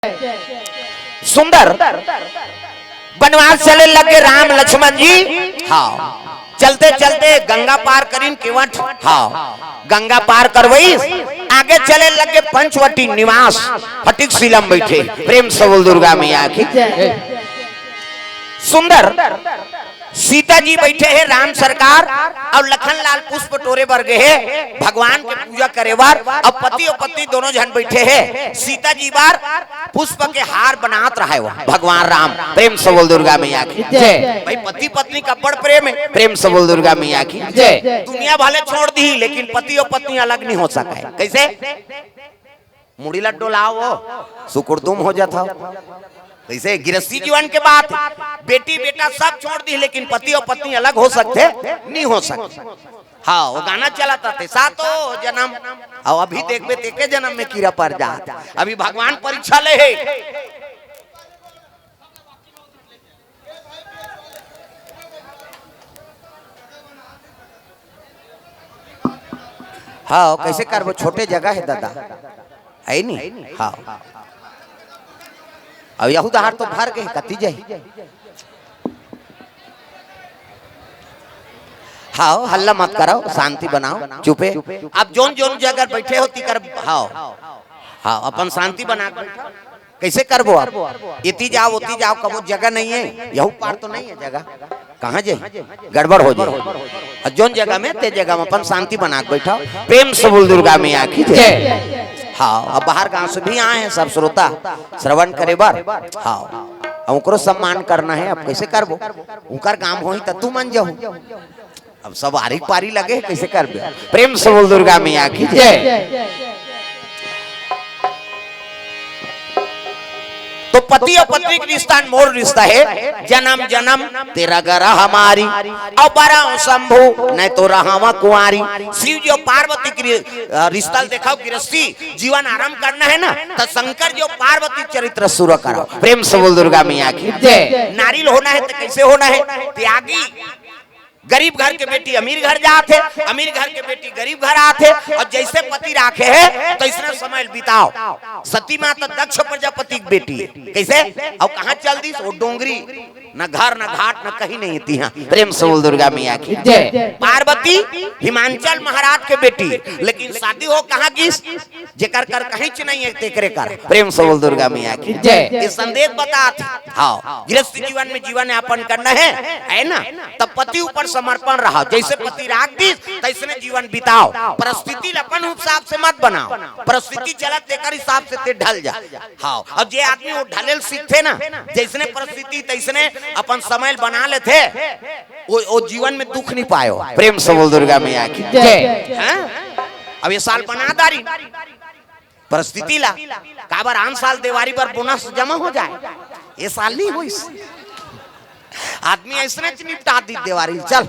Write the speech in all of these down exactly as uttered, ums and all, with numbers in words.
सुंदर बनवास चले लगे राम लक्ष्मण जी। हाँ, चलते चलते गंगा पार करिन केवट। हाँ, गंगा पार करवइस, आगे चले लगे पंचवटी निवास, फटिक शिला म बैठे। प्रेम से बोल दुर्गा मैया की। सुंदर सीता जी बैठे हे राम सरकार, अउ लखन लाल पुष्प टोरे बर गे हे भगवान के पूजा करे बर, अउ पति अउ पत्नी दोनों झन बैठे हे सीता जी बर पुष्प के हार बनात रहे हो भगवान राम। प्रेम से बोल दुर्गा मैया की। जय। भाई, पति पत्नी का बड़ प्रेम हे। प्रेम से बोल दुर्गा मैया की। जय। दुनिया भले छोड़ दी, लेकिन पति अउ पत्नी अलग नहीं हो सके। कैसे? मुड़ी ला डोलाओ, सुकुड़दुम हो जात हो। कैसे? गृहस्थी जीवन के बात, बेटी बेटा सब छोड़ दी, लेकिन पति अउ पत्नी अलग हो सकथे? नहीं हो सकथे। हाँ, वो गाना चलत रहिथे, सातो जनम। अउ अभी देखबे, तेके जनम में कीरा पर जात। अभी भगवान परीक्षा ले हे। हाँ, कैसे करबो? छोटे जगह हे दादा, हे नी? हाँ, अउ यहू डहार तो भर गे, कति जाही? हाँ, हल्ला मत करो, शांति बनाओ, चुपे। अब जोन जोन जगह बैठे हो, तिकर, हाँ, हाँ, अपन शांति बना के बैठो। कैसे करबो अब? एती जाओ, ओती जाओ, कबो जगह नहीं हे, यहू पार तो नहीं हे जगह, कहाँ जाही? गड़बड़ हो जाही। अउ जोन जगह में, ते जगह में अपन शांति बना के बैठो। प्रेम से बोल दुर्गा मैया की जय। जय। हाँ, अब बाहर गांव से भी आए हैं सब श्रोता श्रवण करे बर। हाँ, अब ओकरो सम्मान करना हे, अब कैसे करबो? उनकर काम होही त तू मन जाहू। अब सब आरी पारी लगे हे, कैसे करबे? प्रेम से बोल दुर्गा मैया की जय। जय। तो पति अउ पत्नी के रिश्ता मोर रिश्ता हे, जनम जनम तेरा गरा हमारी, अउ बरा शंभू नहीं तो रहावा कुंवारी। शिव जी अउ पार्वती के रि-, अ, रिश्ता ल देखो, गृहस्थी जीवन आरंभ करना हे ना, त शंकर जी अउ पार्वती चरित्र शुरू करो। प्रेम से बोल दुर्गा मैया की जय। नारी ल होना हे त कैसे होना हे? त्यागी। गरीब घर के बेटी अमीर घर जात हे, अमीर घर के बेटी गरीब घर आत हे, अउ जैसे पति राखे हे, तैसने समय बिताओ। सती माता दक्ष प्रजापति के बेटी, कैसे? अउ कहाँ चल दिस? वो डोंगरी, न घर, न घाट, न कहीं नहीं थी। हाँ, प्रेम से बोल दुर्गा मैया की जय। पार्वती हिमांचल महाराज के बेटी, लेकिन शादी हो कहाँ गिस? जेकर कर कहीं च नहीं हे, तेकरे कर। प्रेम से बोल दुर्गा मैया की जय। ये संदेश बतात हे। हाँ, गृहस्थ जीवन में जीवन यापन करना हे, हे ना? तब पति ऊपर समर्पण रहो, जैसे पति राख दिस, तैसने जीवन बिताओ। परिस्थिति ल अपन हिसाब से मत बनाओ, परिस्थिति चलत तेकर हिसाब से ते ढल जा। हाँ, अउ जे आदमी वो ढले ल सीखथे ना, जैसने परिस्थिति तैसने अपन समय ल बना लेथे, वो, वो जीवन में दुख नहीं पायो। प्रेम से बोल दुर्गा मैया की जय। हाँ? अब ये साल बना डारिन परिस्थिति ला, काबर आन साल देवारी बर बोनस जमा हो जाए, ये साल नहीं होइस। आदमी ऐसने च निपटा दी देवारी, चल,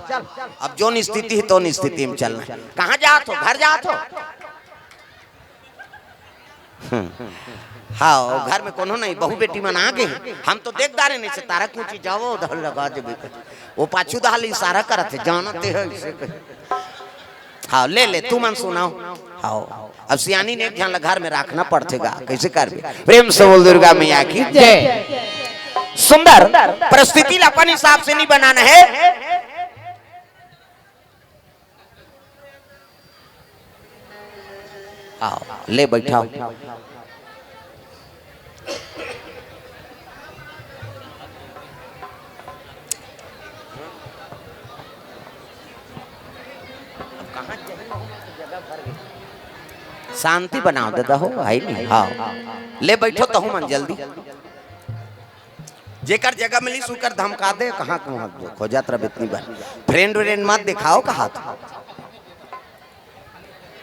अब जोन स्थिति हे, तोन स्थिति में चलना। कहाँ जात हो? घर जात हो? हम्म। हाँ, घर में कोनो नहीं, बहू बेटी मन आ गे। हम तो देख डारेन, नहीं से तारा क्यों चीज जाओ, उधर लगा देबे। वो पाछू डहार ले इशारा करत हे, जानत हे, इसे कही। हाँ, ले ले, तुमन सुनाओ। हाँ, अब सियानी ने एक झन ला घर में राखना पड़थे गा, कैसे करबे? प्रेम से बोल दुर्गा मैया की जय। सुंदर परिस्थिति ला अपन हिसाब से नहीं बनाना हे। आओ, ले बैठाओ। शांति बनाओ दादा हो, हे नहीं? हाँ, ले बैठो तहू मन जल्दी। जेकर जगह मिलिस, उकर धमका दे, कहाँ कहाँ खोजत रह इतनी बार। फ्रेंड व्रेंड मत दिखाओ, कहा था।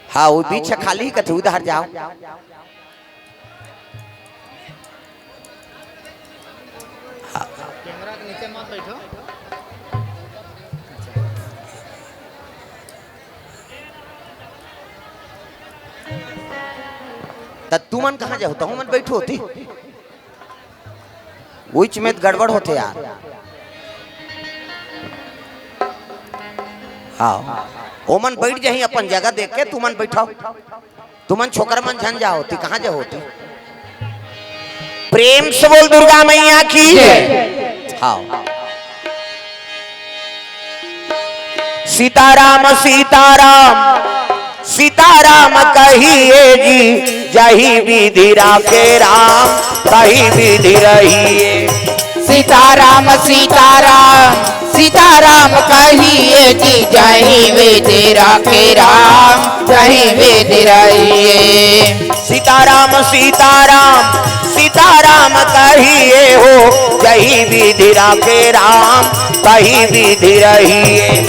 हाँ, वो बीच खाली कथे, उधर जाओ। हाँ। कैमरा के नीचे मत बैठो। त तुमन कहाँ जाओ? तहू मन बैठो थी। उच में त गड़बड़ होथे यार। हाँ, ओमन बैठ जाही अपन जगह देख के, तुमन बैठाओ। तुमन छोकर मन झन जाओ, ती कहाँ जाओ ती? प्रेम से बोल दुर्गा मैया की। जय। हाँ। सीताराम सीताराम सीताराम कहिए जी, जही विधि राखे राम तही विधि रहिए। सीताराम सीताराम सीताराम कहिए जी, जही विधि राखे राम तही विधि रहिए। सीताराम सीताराम सीताराम कहिए हो, जही विधि राखे राम तही विधि रहिए।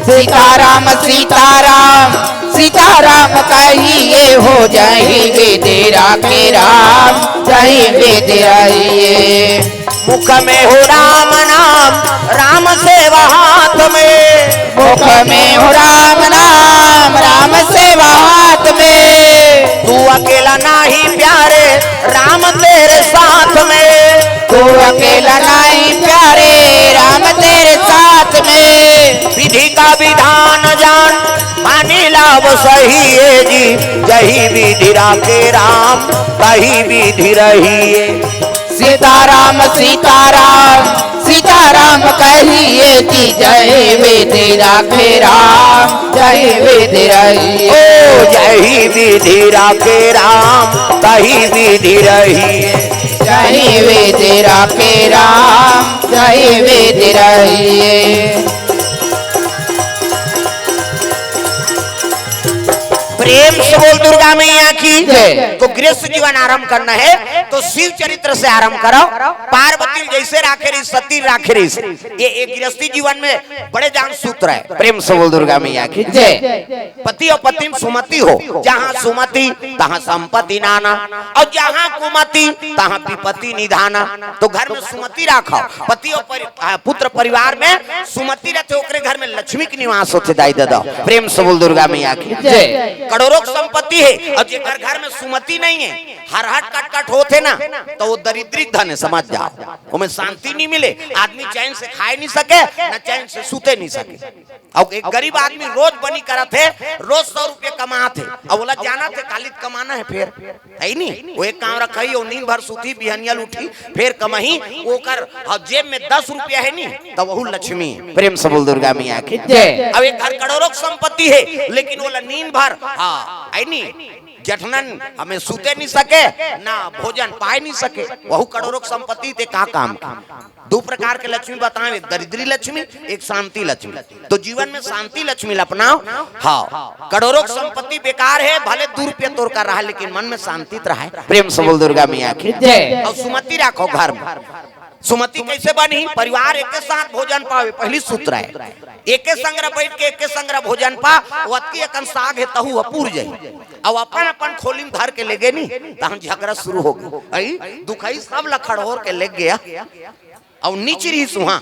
सीताराम सीताराम सीताराम कहिए हो, जही विधि राखे राम तही विधि रहिए। मुख में हो राम नाम राम सेवा हाथ में। मुख में हो राम नाम राम सेवा हाथ में। तू अकेला नाही प्यारे राम तेरे साथ में। तू अकेला नाही प्यारे राम तेरे साथ में। विधि का विधान जान मानी लाभ सही है जी, जही विधि राखे राम तही विधि रहिए। सीताराम सीताराम सीताराम कहिए जी, जही विधि राखे राम तही विधि रहिए। ओ जही विधि राखे राम तही विधि रहिए। जही विधि राखे राम तही विधि रहिए। प्रेम से बोल दुर्गा मैया की। जय। तो गृहस्थ जीवन आरंभ करना है तो शिव चरित्र से आरंभ करो। पार्वती जैसे राखे रही, सती राखे रही, ये एक गृहस्थी जीवन में बड़े जान सूत्र है। प्रेम से बोल दुर्गा मैया की। जय। पति और पत्नी में सुमति हो, जहाँ सुमति तहाँ संपत्ति नाना, और जहाँ कुमति तहाँ विपत्ति निधाना। तो घर में सुमति राखो, पति और परि-, आ, पुत्र परिवार में सुमति रहते, ओकरे घर में लक्ष्मी के निवास होते। दाई दादा, प्रेम से बोल दुर्गा मैया की। जय। करोड़ों की संपत्ति है और जेकर घर में सुमति नहीं है, हर हट कट कट होते ना, तो वो दरिद्री धन है, समझ जाओ। ओमे शांति नहीं मिले, आदमी चैन से खाए नहीं सके, न चैन से सूते नहीं सके। और एक गरीब आदमी रोज बनी करत है, रोज सौ रुपये कमात है, और बोला जाना थे कालित कमाना है, फिर है ही नहीं। वो एक काम रखा ही, वो नींद भर सूती, बिहनियल उठी, फिर कमाही, ओकर हाँ, जेब में दस रुपया है नहीं, तो वहू लक्ष्मी है। प्रेम से बोल दुर्गा मैया की। जय। अब एक घर करोड़ों की संपत्ति है, लेकिन वो ला नींद भर, हाँ, है नहीं, जठनन हमें सूते नहीं सके, ना भोजन पाए नहीं सके, वहू करोड़ों की संपत्ति ते का काम की? दो प्रकार के लक्ष्मी बताएं, एक दरिद्री लक्ष्मी, एक शांति लक्ष्मी। तो जीवन में शांति लक्ष्मी ला अपनाओ। हाँ, करोड़ों की संपत्ति बेकार है, भले दो रुपया तोर कर रहा है, लेकिन मन में शांति तो रहा है। प्रेम से बोल दुर्गा मैया की। जय। और सुमति राखो घर में। सुमति कैसे बनी? परिवार एके साथ भोजन पावे, पहली सूत्र है। एके संग बैठ के एके संग भोजन पा, वतकी अकन साग है तहू ह पूर जाई। अब अपन अपन खोली में धर के लेगे नी, तहन झगड़ा शुरू हो गई। आई दुखई सब ला खड़होर के लेग गया। और नीच रही सुहा,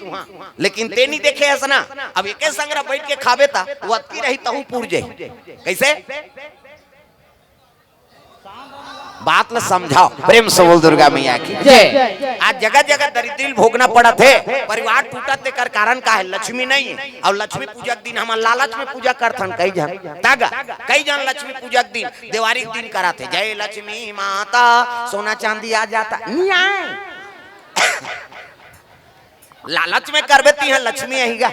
लेकिन तेनी देखे ऐसा ना। अब एके संग बैठ के खाबे ता वतकी रही तहू पूर जाई। कैसे? बात ल समझाओ। प्रेम से बोल दुर्गा मैया की। जय। आज जगह जगह दरिद्री भोगना पड़त है, परिवार टूटत, तेकर कारण का है? लक्ष्मी नहीं है। और लक्ष्मी पूजा के दिन हम लालच में पूजा करथन कई झन, तागा कई झन लक्ष्मी पूजा के दिन, देवारी के दिन करत है, जय लक्ष्मी माता, सोना चांदी आ जाता, नहीं आए। लालच में करबे तिहा लक्ष्मी अहिगा।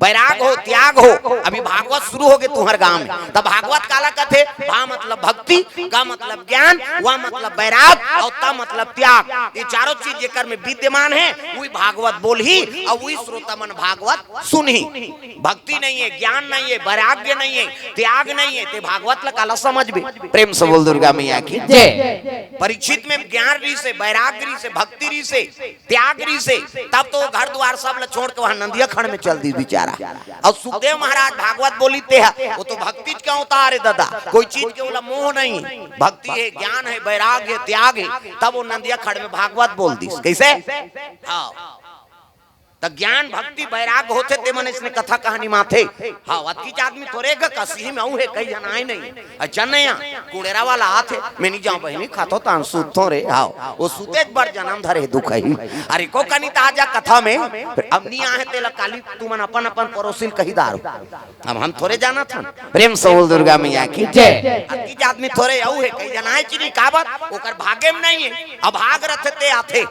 बैराग हो, त्याग हो। अभी भागवत शुरू होगे तुहर गांव में, तब भागवत काला कथे? भा मतलब भक्ति, ग मतलब ज्ञान, व मतलब बैराग, और त मतलब त्याग। ये चारों चीज जेकर में विद्यमान है, वही भागवत बोलही और वही श्रोता मन भागवत सुनही। भक्ति नहीं है, ज्ञान नहीं है, वैराग्य नहीं है, त्याग नहीं है, ते भागवत ला काला समझबे? प्रेम से बोल दुर्गा मैया की। जय। परीक्षित में ज्ञान रहिसे, वैराग्य रहिसे, भक्ति रहिसे, त्याग रहिसे, तब तो घर द्वार सब ल छोड़ के वहां नंदिया खंड में चल दी बेचारा। और सुखदेव महाराज भागवत बोली ते है, वो तो भक्ति के अवतार है दादा, कोई चीज के ओला मोह नहीं। भक्ति है, ज्ञान है, वैराग्य है, त्याग है, तब वो नंदिया खंड में भागवत बोल दिस। कैसे? हाँ। त ज्ञान, भक्ति, वैराग्य होथे ते मन इसने कथा कहानी माथे। हाँ, अतकीच आदमी थोरे ग कसी में अऊ है, कई झन आए नहीं। अच्छा नहीं आ। गुड़ेरा वाला आथे, मैं नहीं जाऊं बहिनी, खाथो तान सूतथो रे। हाव, वो सूते एक बार जन्म धरे दुख ही। अरे को कनी त आ जा कथा में, अब नहीं आहे तेला काली, तुमन अपन अपन परोसिल कही दारू। अब हम थोरे जानत हन। प्रेम से बोल दुर्गा मैया की जय। अति आदमी थोरे अउ हे, कई जनाए चिनी काबर, ओकर भागे में नहीं है। अभाग रथे ते आथे।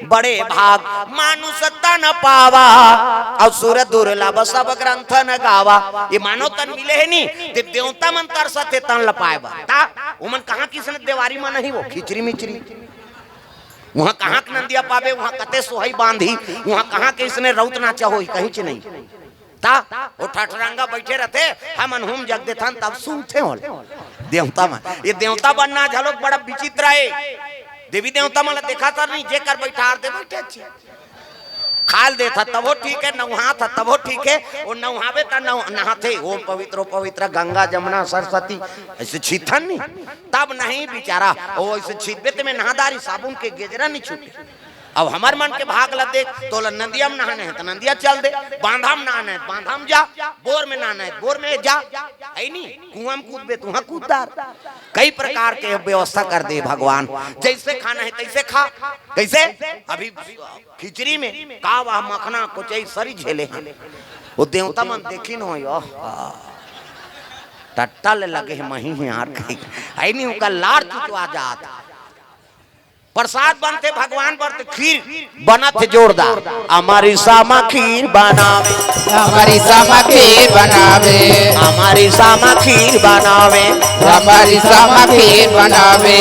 बड़े भाग मानुष तन पावा, असुर दुर्लभ सब ग्रंथ न गावा। ये मानव तन मिले हे नी, ते देवता मन तरसत हे तन ल पाए बर। ता ओमन कहाँ किसने देवारी मन ही वो खिचरी मिचरी। वहाँ कहाँ के नंदिया पावे, वहाँ कते सोहई बांधी, वहाँ कहाँ के इसने रौत नाचा होई, कहीं च नहीं। ता वो ठठरंगा बैठे रहते, हमन हुम जग देथन तब सुनते होल। देवता मन, ये देवता बनना झलोक बड़ा विचित्र है। देवी देवता मन ला देखा तर नहीं, जेकर बैठार दे बैठे अच्छे। खाल देथा तबो ठीक है, नौहाथा तबो ठीक है, वो नौहावे त नौ-, नहाथे, ओम पवित्र, पवित्र गंगा जमुना सरस्वती, ऐसे छीथन नहीं। तब नहीं बेचारा, वो ऐसे छीथबे ते में नहादारी साबुन के गेजरा नहीं छूटे। अब हमर मन के भाग ला देख, तोला नंदिया में नहाने है त नंदिया चल दे, बांधा में नहाने है त बांधा में जा, बोर में नहाने है त बोर में जा, है नी? कुआं में कूदबे तुहाँ कूददार। कई प्रकार के व्यवस्था कर दे भगवान, जैसे खाना है तैसे खा। कैसे? अभी खिचड़ी में का वह मखना कोचई सरी झेले हैं। वो देवता मन देखिन हो यो, टट्टा ले लगे है मही है यार कहीं। है नहीं, उनका लार चुचवा जात। प्रसाद बनथे भगवान बर त खीर बनत हे जोरदार। अमरिसा म खीर बनावे, अमरिसा म खीर बनावे, अमरिसा म खीर बनावे, अमरिसा म खीर बनावे।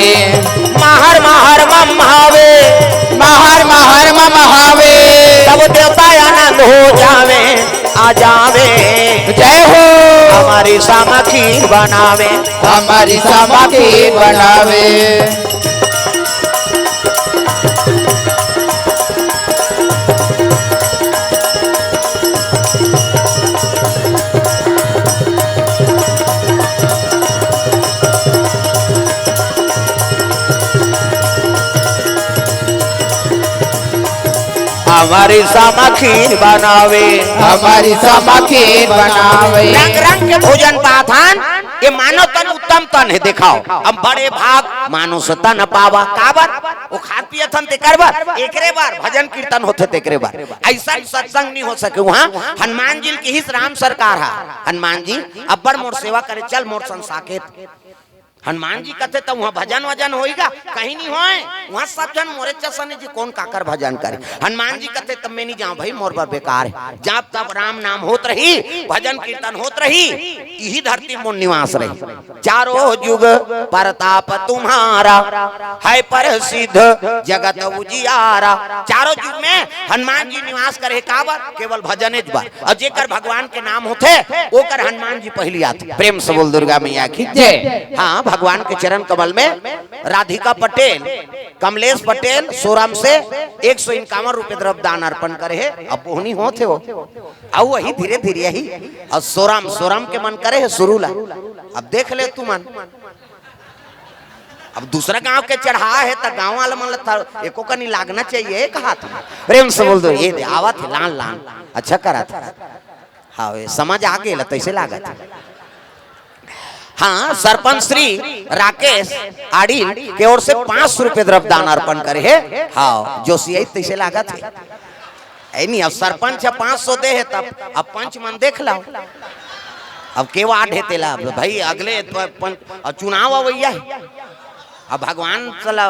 महर महर मम हवे, महर महर मम हवे। सब देवता आनंद हो जावे, आ जावे। जय हो। अमरिसा म खीर बनावे, अमरिसा म खीर बनावे। अमरिसा म खीर बनावे, अमरिसा म खीर बनावे। रंग रंग के भोजन पाथन, ये मानव तन उत्तम तन हे, देखाव। हम बड़े भाग मानुष तन पावा। काबर? वो खात पियत हन तेकर बर, एकरे बर भजन कीर्तन होथे तेकरे बर। ऐसा सत्संग नहीं हो सके वहाँ। हनुमान जी ल किहिस राम सरकार हा, हनुमान जी अब्बड़ मोर सेवा करे, चल मोर संग साकेत। हनुमान जी कथे त वहाँ भजन वजन होई गा? कहीं नहीं होय। वहाँ सब झन मोरे चसने जी, कौन काकर भजन करे। हनुमान जी कथे तब मैं नहीं जाऊँ भाई, मोर बर बेकार है। जब तब राम नाम होत रही, भजन कीर्तन होत रही, इही धरती मोर निवास रही। चारों जुग परताप तुम्हारा, है प्रसिद्ध जगत उजियारा। चारों जुग में हनुमान जी निवास करे, काबर? केवल भजनेच बर। और जेकर भगवान के नाम होथे, ओकर हनुमान जी पहली आथे। प्रेम से बोल दुर्गा मैया की जय। हाँ, भगवान के चरण कमल में राधिका पटेल, कमलेश पटेल सोरम से एक सौ इक्यावन रुपये द्रव्य दान अर्पण करे हे। अब बोहनी होत हे वो, अउ वही धीरे धीरे यही। और सोरम, सोरम के मन करे हे शुरू ला। अब देख ले तुमन, अब दूसरा गांव के चढ़ा हे त गांव वाला मन ल एको कनी लागना चाहिए, कहा था। प्रेम से बोल दो, ये दे, आवत हे लान लान, अच्छा करा था। हाँ, ये समझ आ गेल, तैसे लागत हे। हाँ, सरपंच श्री राकेश आडिल के ओर से पाँच सौ रुपये द्रव्य दान अर्पण करे हे। हाँ, जोशियाई तैसे लागत हे। ऐ नहीं, अब सरपंच ह पाँच सौ दे हे, तब अब पंच मन देख लो, अब के वार्ड हे तेला। अब भाई, अगले प-, पंच, अब चुनाव अवैया हे, अब भगवान साला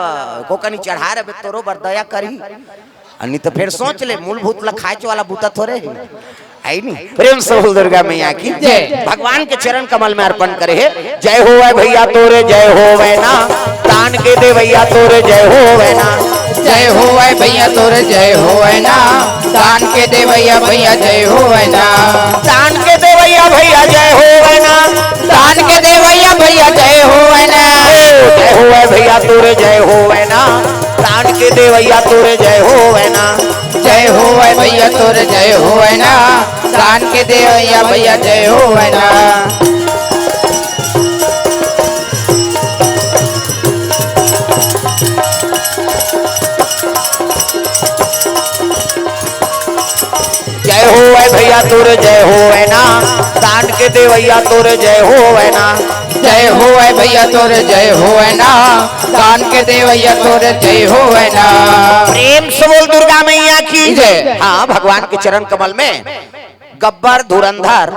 को कनी चढ़ा रहे, तोरो बर दया करी। अ, नहीं तो फिर सोच ले, मूलभूत ला खाए वाला बूता थोरे हे। है नहीं? प्रेम से बोल दुर्गा मैया की जय। भगवान के चरण कमल में अर्पण करे हे। जय होवै भैया तोरे जय होवै ना, दान के देवैया तोरे जय होवै ना। जय होवै भैया तोरे जय होवै ना, दान के देवैया भैया जय होवै ना। दान के देवैया भैया जय होवै ना, दान के देवैया भैया जय होवै ना। जय होवै भैया तोरे जय होवै ना, दान के देवैया तोरे जय होवै ना। जय होवै भैया तोरे जय होवै ना, दान के देवैया भैया जय होवै ना। जय होवै भैया तोरे जय होवै ना, दान के देवैया तोरे जय होवै ना। जय होवै भैया तोर जय होवै ना, दान के देवैया तोर जय होवै ना। प्रेम से बोल दुर्गा मैया की जय। हाँ, भगवान के चरण कमल में गब्बर धुरंधर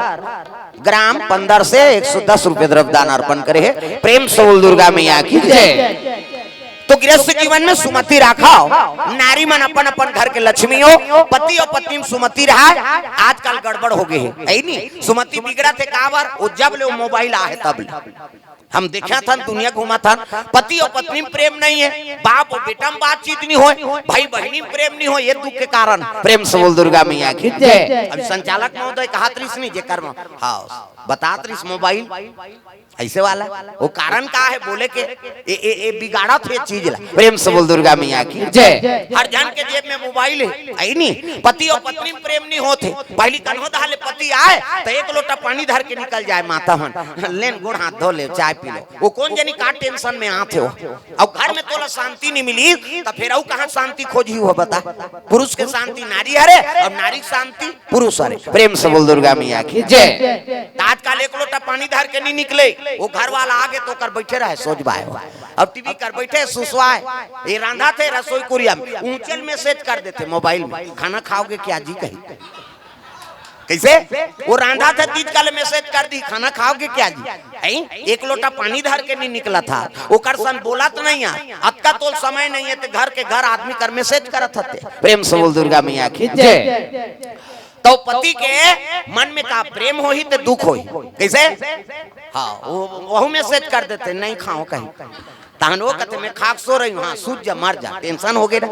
ग्राम पंदर से एक सौ दस रुपये द्रव्य दान अर्पण करे हे। प्रेम से बोल दुर्गा मैया की जय। तो गृहस्थ जीवन में सुमति राखव, नारी मन अपन अपन घर के लक्ष्मी हो, पति और पत्नी में सुमति रहा। आजकल गड़बड़ हो गए है, है नी? सुमति बिगड़त हे काबर? वो जब ले वो मोबाइल आहे तब ले। हम देखा थन, दुनिया घूमा थन, पति और पत्नी में प्रेम नहीं है, बाप और बेटा में बातचीत नहीं होय, भाई बहनी में प्रेम नहीं होय, ये दुख के कारण। प्रेम से बोल दुर्गा मैया की जय। अभी संचालक महोदय कहा तरीस नहीं, जेकर में, हाँ, बता तरीस मोबाइल ऐसे वाला, वो कारण का है बोले के? ए, ए, ए बिगाड़त हे चीज ला। प्रेम से बोल दुर्गा मैया की जय। हर जन के जेब में मोबाइल है, है नी? पति और पत्नी में प्रेम नहीं होते। पहली कन्हो दहा ले पति आए तो एक लोटा पानी धर के निकल जाए, माता मन लेन गोड़ हाथ धो ले, चाय पी लो। वो कौन जनी का टेंशन में आते हो? अब घर में तोला शांति नहीं मिली तो फिर अउ कहाँ शांति खोजी हो बता? पुरुष के शांति नारी हरे और नारी के शांति पुरुष हरे। प्रेम से बोल दुर्गा मैया की जय। त आजकल एक लोटा पानी धर के नहीं निकले, वो घर वाला आगे तो ओकर बैठे रहे सोचवाए हो। अब टीवी कर बैठे सुसवाए, ये रांधा थे रसोई कुरिया में, ऊंचल मैसेज कर देते मोबाइल में, "खाना खाओगे क्या जी?" कही। कैसे? वो रांधा थे तीज काले मैसेज कर दी, "खाना खाओगे क्या जी?" हैं? एक लोटा पानी धर के नहीं निकला था, ओकर सन बोला तो नहीं आ, अतका तो समय नहीं है, तो घर के घर आदमी कर मैसेज करत हते। प्रेम से बोल दुर्गा मैया की जय। तो पति के मन में का प्रेम होही तो दुख होही। कैसे? हाँ, वो, वहू मैसेज कर देते, "नहीं खाओ" कहीं। तहन वो कहते, "मैं खा के सो रही हूँ, हाँ, सूत जा, मर जा, टेंशन हो गए ना।"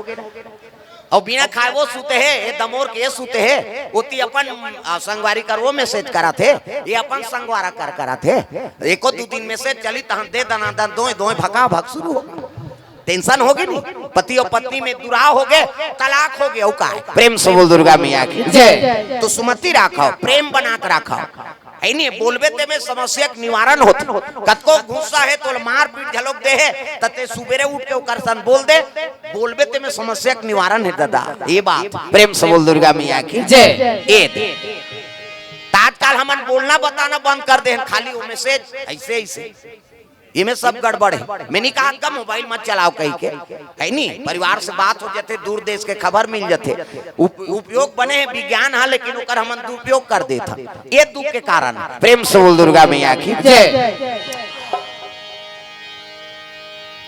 और बिना खाए वो सूते है, ये दमोर के ये सूते है, ओती अपन, आ, संगवारी कर वो मैसेज करा थे, ये अपन संगवारा कर करा थे। एको दू दिन मैसेज चली, तहन दे दना दन, दोए, दोए भका भक शुरू हो। टेंशन हो गई नहीं, पति और पत्नी में दुराव हो गए, तलाक हो गए, अउ का है? प्रेम से बोल दुर्गा मैया की जय। तो सुमति राखव, प्रेम बना के राखव, है नहीं? बोलबे ते में समस्या के निवारण होत। कतको गुस्सा है तो मार पीट झलोक दे है, तते सुबेरे उठ के ओकर सन बोल दे, बोलबे ते में समस्या के निवारण है दादा। ये बात प्रेम से बोल दुर्गा मैया की जय। ए दे। त आजकल हमन बोलना बताना बंद कर दे हैं, खाली वो मैसेज ऐसे ऐसे। ये में सब गड़बड़ है। मैं नहीं कहा का मोबाइल मत चलाओ कहीं के, है नहीं? परिवार से बात हो जाते, दूर देश के खबर मिल जाते। उप-, उपयोग बने हैं विज्ञान, हाँ, लेकिन ओकर हमन दुरुपयोग कर देत हन। ये दुख के कारण। प्रेम से बोल दुर्गा मैया की जय।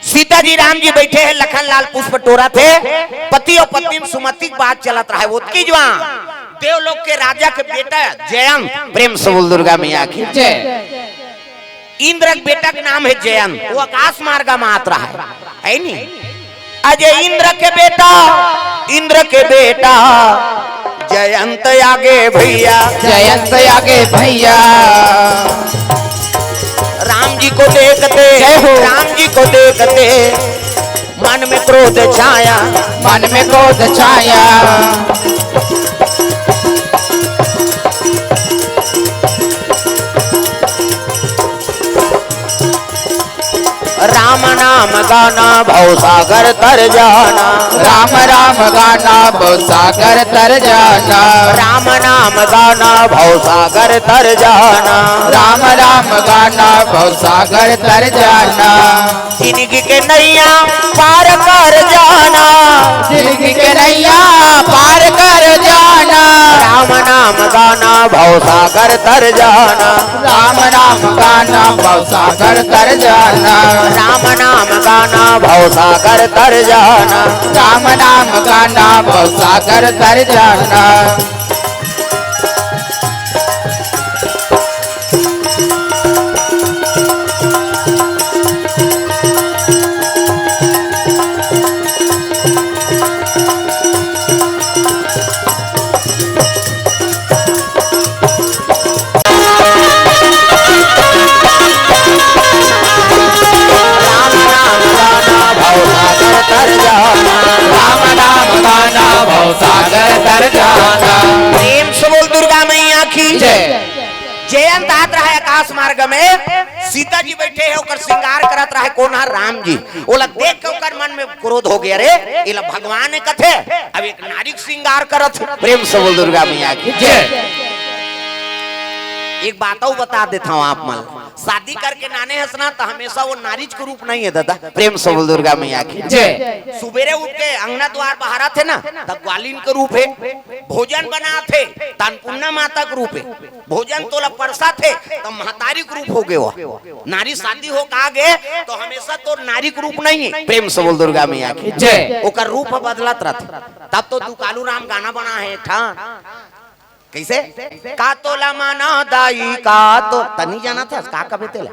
सीता जी, राम जी बैठे हैं लखन लाल पुष्प टोरा थे, पति और पत्नी में सुमति की बात चलत रहा है। ओतकी जुवार देवलोक के राजा के बेटा जयंत, प्रेम से बोल दुर्गा मैया की जय। इंद्र के बेटा के नाम है जयंत, वो आकाश मार्ग में आत रहा है, है नी? अजय इंद्र के बेटा, इंद्र के बेटा, जयंत आगे भैया। जयंत आगे भैया। राम जी को देखते, जय हो। राम जी को देखते मन में क्रोध छाया। मन में क्रोध छाया। राम नाम गाना भव सागर तर जाना। राम राम गाना भव सागर तर जाना। राम नाम गाना भव सागर तर जाना। राम राम गाना भव सागर तर जाना। जिंदगी के नैया पार कर जाना। जिंदगी के नैया पार कर जाना। राम नाम गाना भव सागर तर जाना। राम नाम गाना भव सागर तर जाना। राम नाम गाना भव सागर तर जाना। राम नाम गाना भव सागर तर जाना। राम नाम गाना भव सागर तर जाना। राम नाम गाना भव सागर तर जाना। प्रेम से बोल दुर्गा मैया की जय। जयंत आत रहा है आकाश मार्ग में, सीता जी बैठे हैं, ओकर श्रृंगार करत रहा है, कौन है? राम जी। ओला देख के ओकर मन में क्रोध हो गया, "अरे, एला भगवान है कथे, अब एक नारी के श्रृंगार करत है।" प्रेम से बोल दुर्गा मैया की जय। एक बात अउ बता देता हूँ आप मन, शादी करके नाने हस ना, त हमेशा वो नारीच के रूप नहीं है दादा। प्रेम से बोल दुर्गा मैया की। जय। सुबेरे उठ के अंगना द्वार बहारथे ना, त ग्वालिन के रूप है। भोजन बनाथे, त अन्नपूर्णा माता के रूप है। भोजन तोला परसाथे, त महतारी के रूप हो गे। नारी शादी हो के आगे, त हमेशा तोर नारी के रूप नहीं है। प्रेम से बोल दुर्गा मैया की। जय। ओकर रूप ह बदलत रथे। तब तो तू कालू राम गाना बना है एक ठा। कैसे? का तोला माना दाई, का तो, तनी जानत हस, का कबे तेला?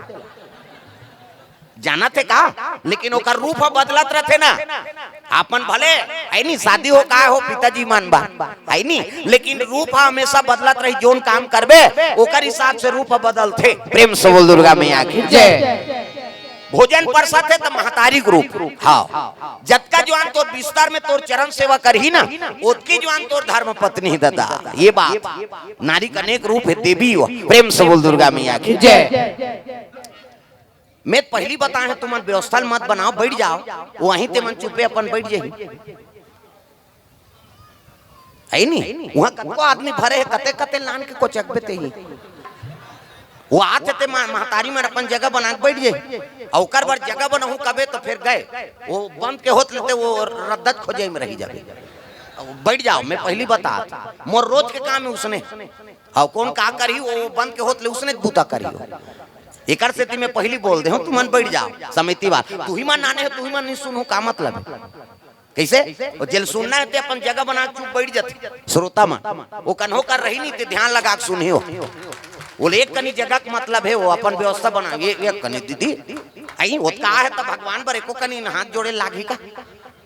जानत हे का? लेकिन ओकर रूप ह बदलत रथे ना। अपन भले, है नी, शादी हो का हो, पिताजी मन बा, है नी, लेकिन रूप ह हमेशा बदलत रही। जोन काम करबे, ओकर हिसाब से रूप ह बदलथे। प्रेम से बोल दुर्गा मैया की। जय। भोजन परसथे त महतारी के रूप। हाँ, जतका जुआन तोर बिस्तर में तोर चरण सेवा करही ना, ओतकी जुआन तोर धर्म पत्नी ही दादा। ये बात, नारी के अनेक रूप है, देवी हो। प्रेम से बोल दुर्गा मैया की। जय। मैं पहली बताए हैं, तुमन व्यवस्था ल मत बनाओ, बैठ जाओ, वहीं ते मन चुपे अपन बैठ जाही। है नी? वहाँ कतको आदमी भरे है, कते कते लान के कोचकबे ते ही। वो आथे ते मा-, महतारी मन अपन जगह बना के बैठ जाही। अउ ओकर बर जगह बनाहूँ कबे तो फिर गए। वो बंद के होत लेते वो रद्दत खोजे में रही जाबे। अब बैठ जाओ, मैं पहली बतात, मोर रोज के काम है उसने। हाँ, कौन का करही, वो बंद के होत ले उसने बूता करही हो। एकर सेती मैं पहली बोल दे हूँ, तुमन बैठ जाओ, समिति बात। तू ही मन नाने हो, तू ही मन नहीं सुनहू, का मतलब है? कैसे? और जेल सुनना है ते अपन जगह बना के चुप बैठ जाथे। श्रोता मन, वो कन्हो कर रही नहीं ते ध्यान लगा के सुनही हो। बोले एक कनी जगह के मतलब है, वो अपन व्यवस्था बना, ये एक कनी दीदी, आई होत का है तब भगवान बर एको कनी हाथ जोड़े लागही का?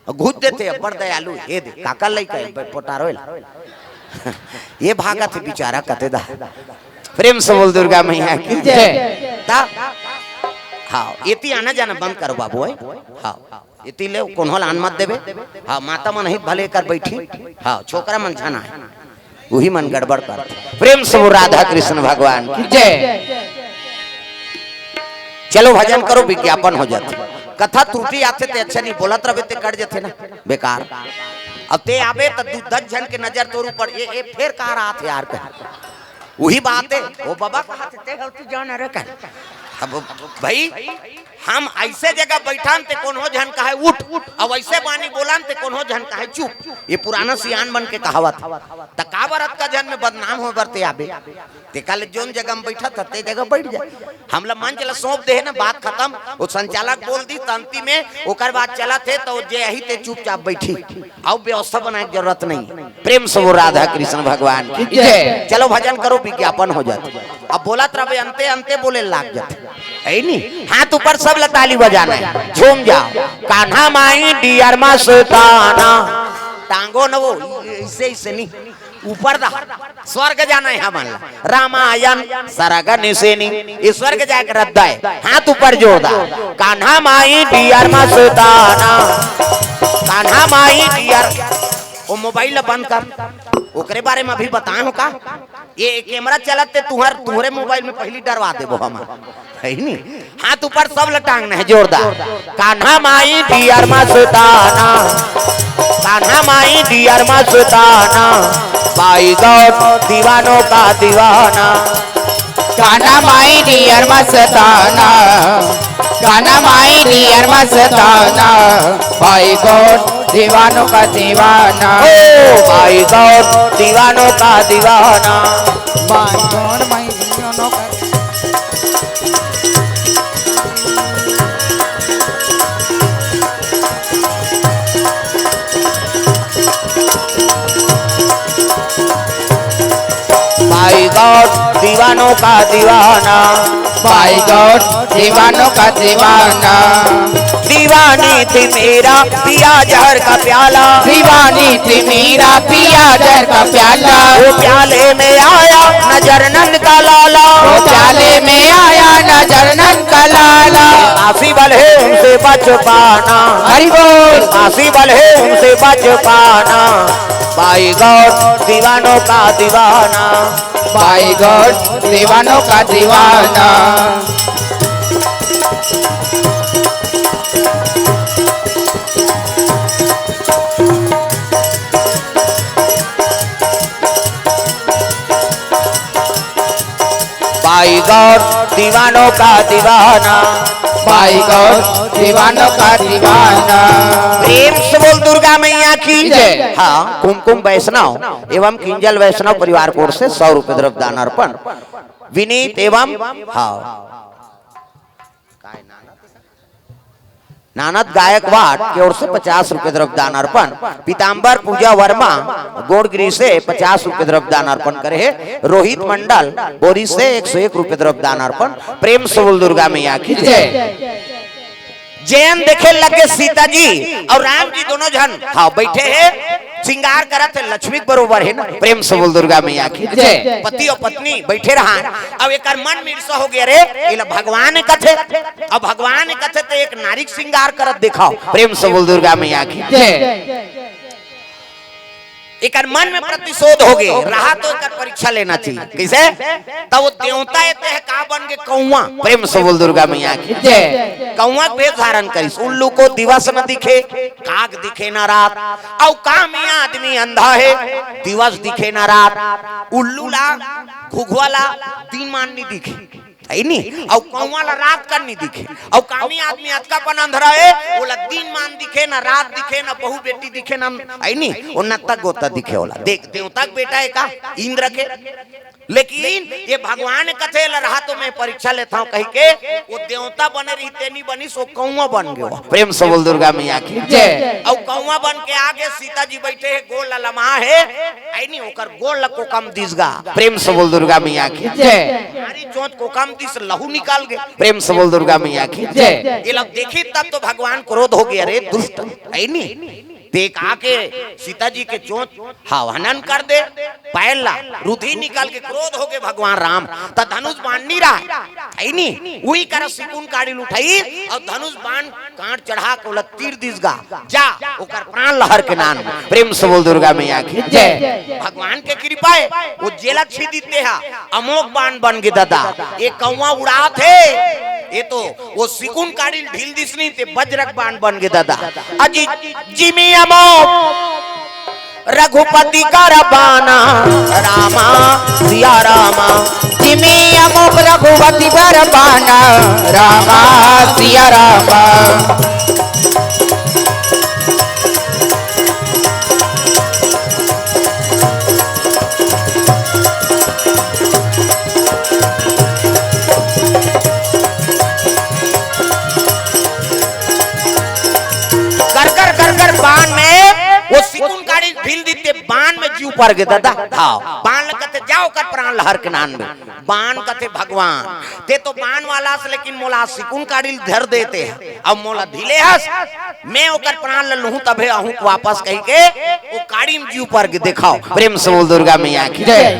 घुस देथे, बड़ दयालु, हे दे, काका लइका है, ब-, पोटारो ला। ये भागत है बेचारा कते दा। प्रेम से बोल दुर्गा मैया की। जय। ता? हाँ, एती आना जाना बंद करो बाबू, है? हाँ, एती ले कोनो ला आन मत देबे। हाँ, माता मन ही भले कर बैठी। हाँ, छोकरा मन झन आए। वही मन गड़बड़ कर। प्रेम से वो राधा कृष्ण भगवान की। जय। चलो भजन करो, विज्ञापन हो जाथे। कथा त्रुटि आथे ते अच्छा नहीं बोलत रहे ते कट जाथे ना, बेकार। अब ते आबे त दू दस झन के नजर तोर ऊपर, ये, ये फेर का रात यार कह। वही बात है, वो बाबा कहा थे, ते गलती जान रे कह। अब भाई, हम ऐसे जगह बैठान ते कोनो झन कहे उठ, अब ऐसे बानी बोलान ते कोनो झन कहे चुप। ये पुराना सियान मन के कहावत। त का बर अतका झन में बदनाम हो बर ते आबे? ते काले जोन जगह में बैठा था, ते जगह बैठ जा। हमला मंच ला सौंप दे है ना, बात खत्म। वो संचालक बोल दी, त अंतिम में ओकर बात चला थे, तो जे यही ते चुपचाप बैठी। अब व्यवस्था बनाए के जरूरत नहीं। प्रेम से वो राधा कृष्ण भगवान की जय। चलो भजन करो, विज्ञापन हो जाते। अब बोलत रहबे, अंते अंते बोले लाग जाते। है नी? हाथ ऊपर, सब ला ताली बजाना है, झूम जाओ। कान्हा माई डियर मस्ताना। टांगो न वो, इसे, इसे नहीं। ऊपर दा, स्वर्ग जाना है हमन ला। रामायण सरग निसेनी, ये स्वर्ग जाए के रद्दा है। हाथ ऊपर जोर दा। कान्हा माई डियर मस्ताना, कान्हा माई डियर। वो मोबाइल ला बंद कर, ओकरे बारे में अभी बताए हो का? ये कैमरा चलत ते तुहर, तुहरे मोबाइल में पहली डरवा देबो हम। है नी? हाथ ऊपर, सब ला टांगना है जोरदार। कान्हा माई डियर मस्ताना, कान्हा माई डियर मस्ताना, बाई गॉड दीवानों का दीवाना। कान्हा माई डियर मस्ताना, कान्हा माई डियर मस्ताना, बाई गॉड दीवानों का दीवाना। ओ बाई गॉड दीवानों का दीवाना। बाई गॉड माई दीवानों का बाई गॉड दीवानों का दीवाना। बाई गॉड दीवानों का दीवाना। दीवानी थी मेरा पिया जहर का प्याला। दीवानी थी मेरा पिया जहर का प्याला। वो प्याले में आया नजर नंद का लाला। वो प्याले में आया नजर नंद का लाला। आसी बल है उनसे बच पाना। हरि बोल। आसी बल है उनसे बच पाना। बाई गॉड दीवानों का दीवाना। बाई गॉड दीवानों का दीवाना। बाई गॉड दीवानों का दीवाना। भाई गौर दीवानों का दीवाना। प्रेम से बोल दुर्गा मैया की जय। हाँ, कुमकुम वैष्णव एवं किंजल वैष्णव परिवार की ओर से सौ रुपए द्रव्य दान अर्पण। विनीत एवं, हाँ, नानद गायकवाड़ की ओर से पचास रुपए द्रव्य दान अर्पण। पीताम्बर पूजा वर्मा गोंडगिरी से पचास रुपए द्रव्य दान अर्पण करे हे। रोहित मंडल बोरी से एक सौ एक रुपए द्रव्य दान अर्पण। प्रेम से बोल दुर्गा मैया की जय। जयन देखे लगे सीता जी और राम जी दोनों झन, हाँ, बैठे हे, श्रृंगार करत हे, लक्ष्मी के बरोबर हे ना। प्रेम से बोल दुर्गा मैया की जय। पति और पत्नी बैठे रहा, अब एकर मन में ईर्षा हो गया, रे, एला भगवान कथे, अब भगवान कथे तो एक नारी के श्रृंगार करत दिखाओ। प्रेम से बोल दुर्गा मैया की जय। एकर मन में प्रतिशोध हो गए रहा तो एकर परीक्षा लेना चाहिए। कैसे? तब वो देवता एते हे का बन के? कौआ। प्रेम से बोल दुर्गा मैया की जय। कौआ के भेष धारण करिस। उल्लू को दिवस न दिखे, काग दिखे न रात। अउ कामी आदमी अंधा हे, दिवस दिखे न रात। उल्लू ला, घुघुआ ला दिन मान नहीं दिखे, है नी? अउ कौआ ला रात कन नहीं दिखे। अउ कामी आदमी अतका पन अंधरा हे, ओला दिन मान दिखे, ना रात दिखे, ना बहू बेटी दिखे, ना, है नी? ओ नत्ता गोता दिखे ओला। देख, देवता के बेटा हे का? इंद्र के। लेकिन ये भगवान कथे ल रहा तो मैं परीक्षा लेता हूँ कह के, वो देवता बने रही ते नहीं बनिस, वो कौआ बन गयो। प्रेम से बोल दुर्गा मैया की जय। अउ कौआ बन के आगे सीता जी बैठे हे, गोल ललमा हे, है नी? ओकर गोल ल कोकम दिस गा। प्रेम से बोल दुर्गा मैया की जय। हमारी चोंच कोकम दिस, लहू निकाल गए। प्रेम से बोल दुर्गा मैया की जय। ये लोग देखी तब तो भगवान क्रोध हो गया, रे दुष्ट, है नी? देख आके सीता जी के चोंच, हाँ, हनन कर दे, पैर ला रुधिर निकाल के क्रोध हो गए भगवान राम। त धनुष बाण नहीं रहा, है नी? उही करा सिकुन काड़ी उठाई और धनुष बाण कांट चढ़ा के ओला तीर दिस गा, जा ओकर प्राण ल हर के नान। प्रेम से बोल दुर्गा मैया की जय। भगवान के कृपा हे, वो जेला छीदित हे, अमोघ बाण बन गे दादा। ये कौआ उड़ात हे, ये तो वो सिकुन काड़ी ल ढील दिस नहीं ते बज्रक बाण बन गे दादा। अजी जिमी अमोघ रघुपति कर बाना, रामा सिया रामा। जिमी अमोघ रघुपति कर बाना, रामा सिया रामा। कर कर कर कर बाण में वो सिकुन काड़ी ढील दिते, बाण में जीव पर गे दादा। हाँ, बाण ल कथे जाओ कर प्राण ल हर के नान में। बाण कथे भगवान, ते तो बाण वाला हस, लेकिन मोला सिकुन काड़ी ल धर देते हे, अब मोला ढीले हस, मैं ओकर प्राण ल लूहूं तभे आहूं वापस कह के वो काड़ी में जीव पर गे। देखाओ, प्रेम से बोल दुर्गा मैया की जय।